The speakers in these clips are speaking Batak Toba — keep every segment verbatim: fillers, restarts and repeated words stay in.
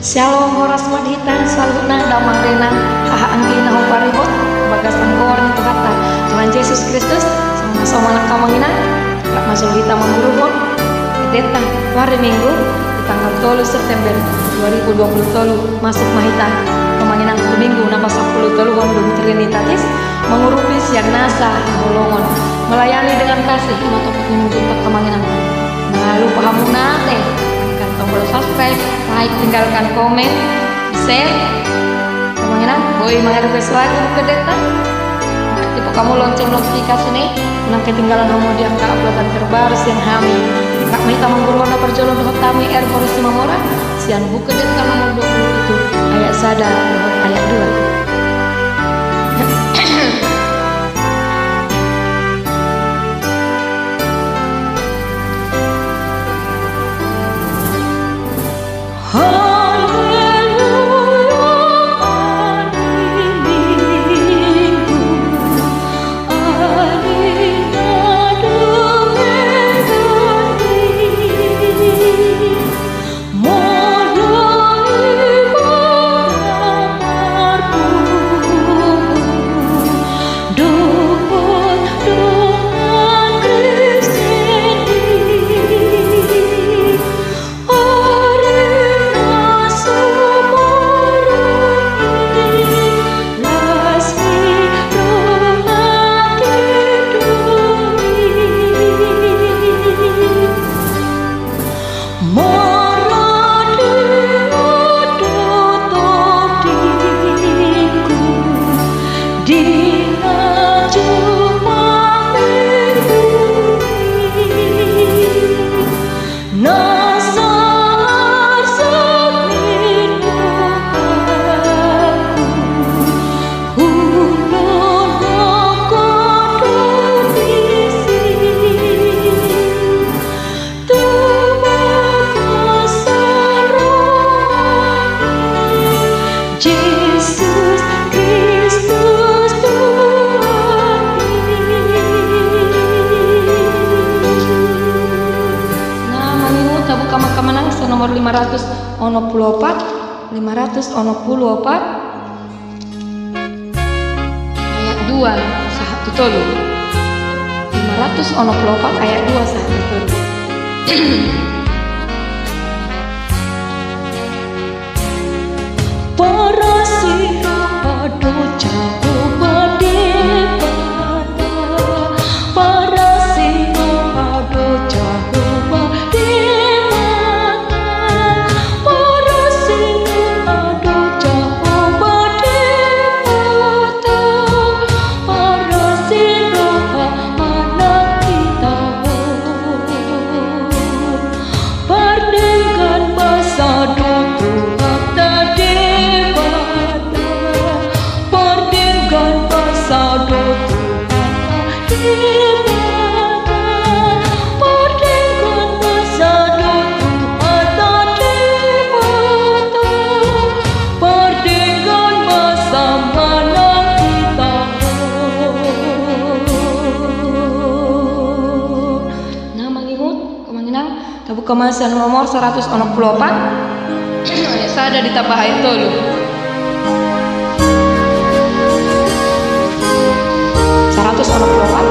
Syalom, horas ma di hita saluhutna, damang dainang, haha anggi na huparibot, bagasan goar ni Tuhanta, Tuhan Jesus Kristus. Songon na somal, angka amang inang, rap ma jolo hita mangurupi endenta tu ari Minggu, di tanggal tolu September dua ribu dua puluh tolu, masuk ma hita, angka amang inang, tu Minggu na pasampulu toluhon dung Trinitatis, mangurupi sian nasa haholongon, melayani dengan kasih, i ma topik ni Minggu on, angka amang inang. Nunga lupa hamuna ate, tekan tombol subscribe, like, tinggalkan komen, share. Angka amang inang, boi mangadu ke suara buku deta. Tipe kamu lonceng notifikasi ni, unang ketinggalan hamu di angka uploadan terbaru sian hami. Rap ma hita mangurupi na parjolo dohot hami R Polres Simamora, sian buku deta nomor dua puluh pitu, ayat sada dohot ayat dua. Na mangingot, tabuka ma, angka amang inang, sian nomor lima ratus onom pulu opat, lima ratus onom pulu opat, ayat dua sahat tu tolu. Lima ratus onom pulu opat ayat dua sahat tu tolu. Parasi roha do Jahowa Debata, parasi roha do Jahowa Debata, parasi roha do Jahowa Debata, parasi roha manang hita ho. Pardenggan basa do Tuhanta Debata, pardenggan basa do Tuhanta Debata, pardenggan basa do Tuhanta Debata, pardenggan basa manang hita ho. Na mangingot, angka amang inang, tabuka ma sian nomor saratus onom pulu opat, ayat sada ditambah ayat tolu. Saratus onom pulu opat.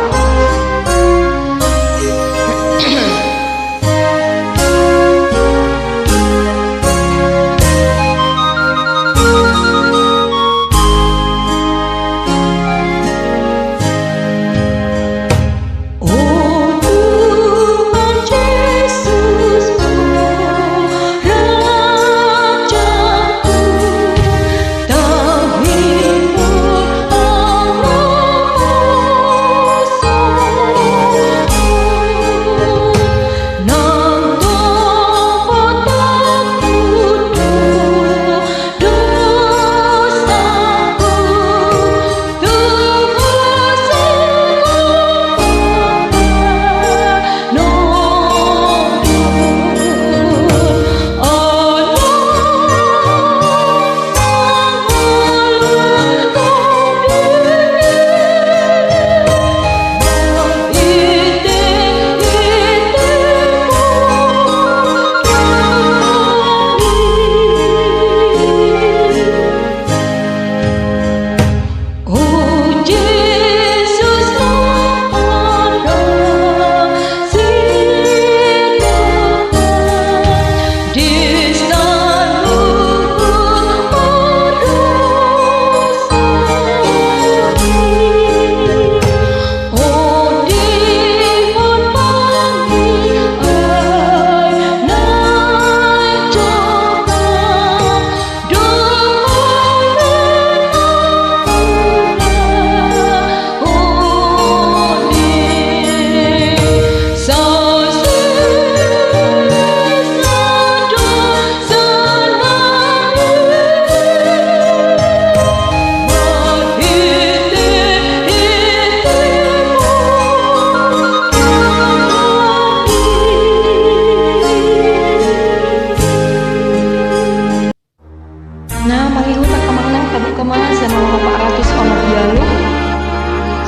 Na mangihut angka amang inang, tabuka ma sian nomor opat ratus onom pulu ualu.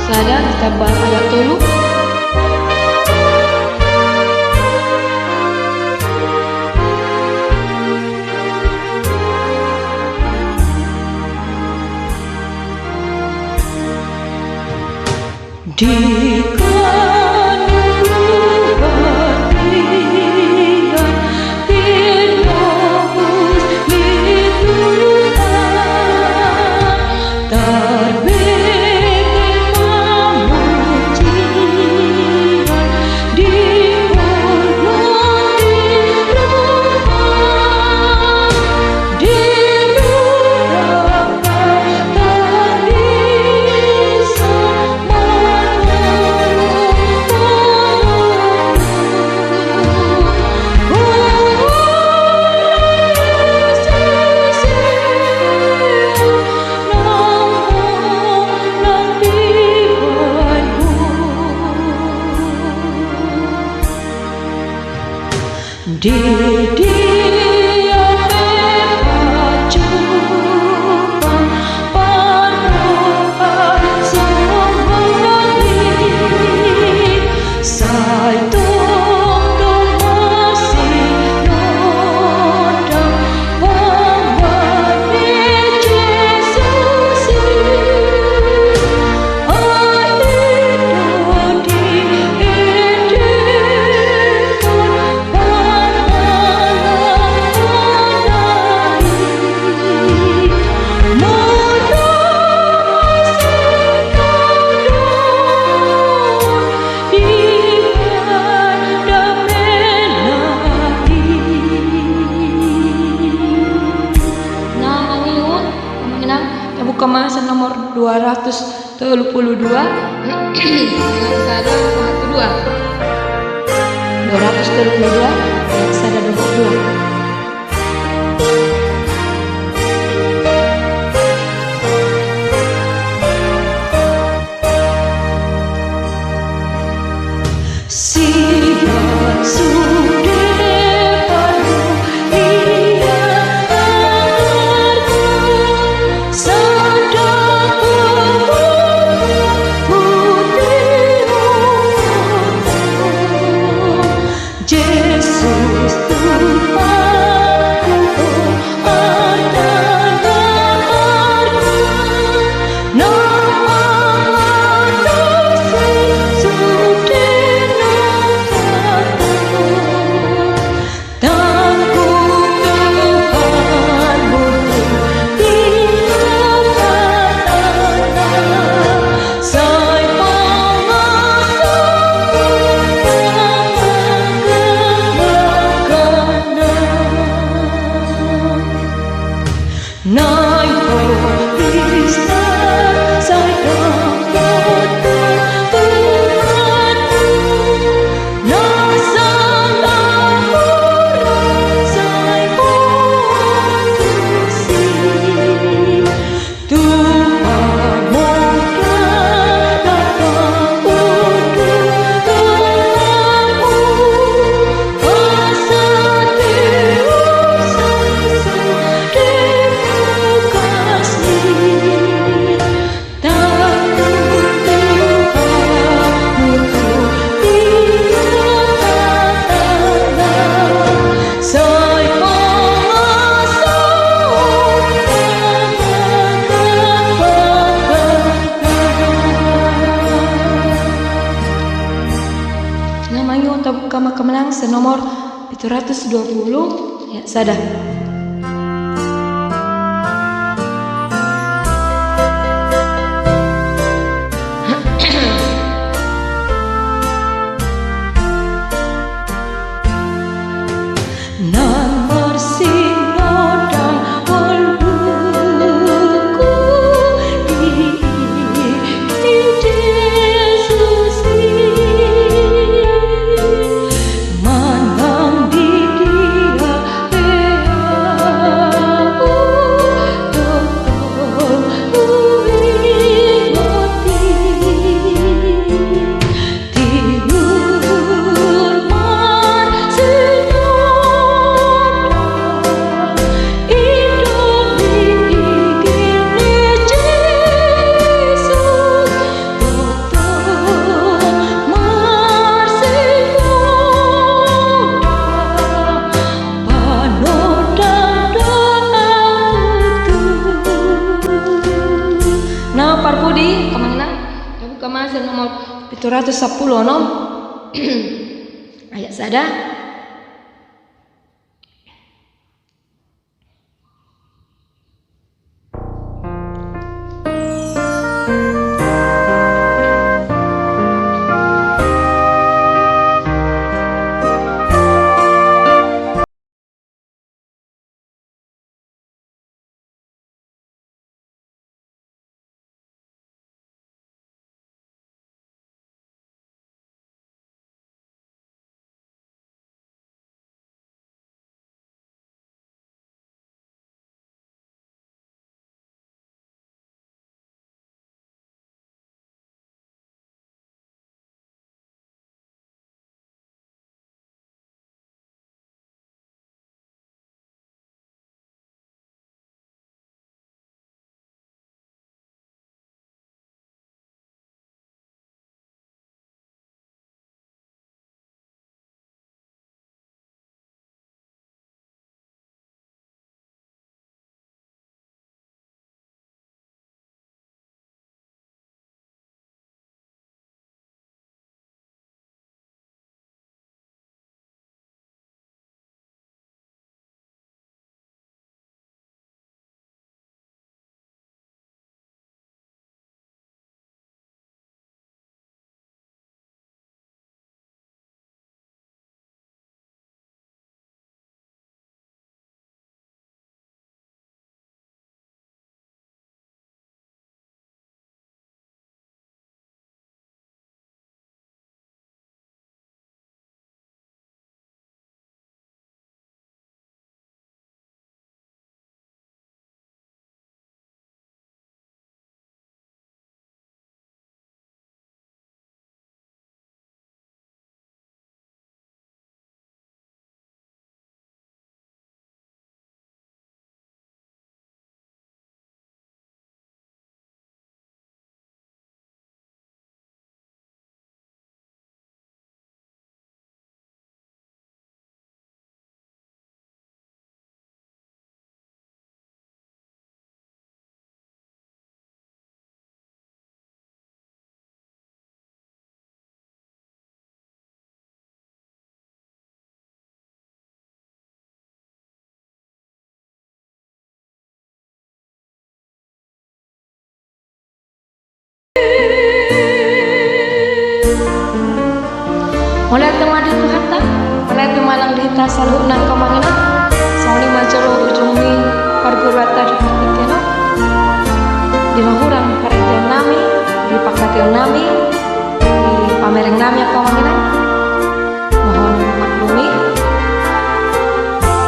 Sada ditambah angka tolu. Di kanubuan Tuhan, tinobus ni Tuhan, tarbege pamujian di ulu di roha, di roha. Di dia pe pajumpang parroha songon i, sai tongtong masinondang pambahen ni Jesus i. Na mangihut, amang inang, tabuka ma sian nomor dua ratus tolu pulu dua. Sada, satu, dua. Dua ratus tolu pulu dua, sada, dua pulu dua. Sian sude parrohana sada putih. Jesus Tuhanku, arta na arga, na mangasasi sude na taat. Tanggung Tuhan murti di hata-Na, sai pangasuhon pangangahahana. Naeng ho Kristus sai dapot Tuhanmu, na sangap hurang sai pangasuhi. Tuhan, mauliate ma di Tuhanmu, asa diusasi sude bagas ni. Tanggung Tuhan murti di hata-Na, sai pangasuhon pangangahahana. Na mangihut, tabuka ma amang inang sian nomor pitu ratus dua pulu, ya, sada. Nang marsinondang ngolungku di Jesus i, manang di dia pe nomor pitu ratus sampulu onom, ayat sada. Mauliate ma di Tuhanta, mauliate ma nang di hita saluhutna, angka amang inang. Songon i ma jolo ujung ni parguruanta di partingkian on. Di na hurang partingkian nami, di pangkataion nami, di pamereng nami, angka amang inang. Mohon maklumi.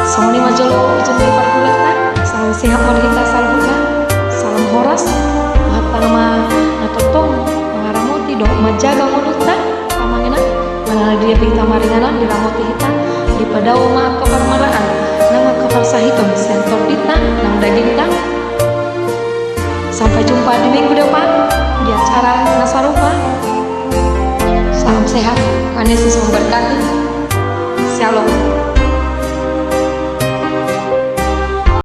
Songon i ma jolo ujung ni parguruanta. Salam sehat ma di hita saluhutna. Salam horas. Buat tama na tongtong mangaramoti dohot manjaga ngolunta, angka amang inang. Manang di dia pe hita maringanan, diramoti hita, dipadao ma angka parmaraan nang angka parsahiton sian tondinta nang dagingta. Sampai jumpa di minggu depan di acara na sarupa. Salam sehat, Tuhan Yesus memberkati. Shalom.